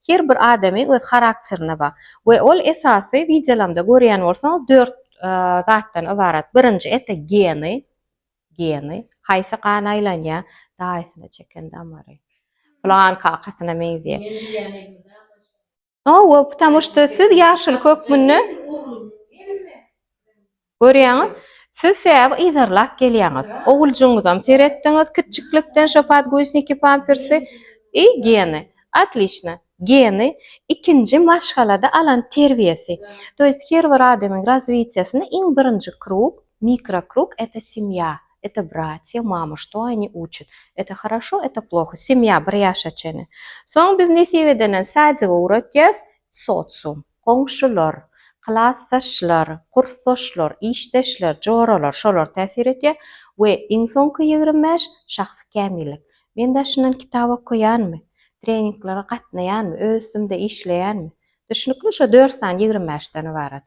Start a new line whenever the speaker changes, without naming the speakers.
Her bir adamyň öz harakterine bar. We ol esasy wideolamda görýän bolsaňyz dört zatdan ybarat. Birinji это geny, geny, haýsy gan aýlanýar, daýysyna çeken damary. Plan kakasyna meňzeýär. Hawa, потому что siz ýaşuly hökmünde görýäňiz, siz sebäbi yzarlap gelýäňiz. Oguljygyňyzam seretdiňiz kiçjiklikden şo podguzniki pampersi i geny. Отлично. Geny ikinji maşgalada alan terbiýesi. To есть her bir adamyň razwitiýasynda iň birinji krug, mikrokrug это semýa. Это bratýa, mama, что они учат? Это хорошо, это плохо. Semýa bir ýaşa çenli. Soň biz nesip edenden sadige ugratýas, sosium, goňşular, klasdaşlar, kursdaşlar, işdeşler, joralar şolar täsir edýär we iň soňky 25 şahsy kämillik. Men daşyndan kitap okaýanmy? Treninglere gatnaýanmy? Öz üstümde işleýänmi? Düşnükli şo 4 sany 25-den ybarat.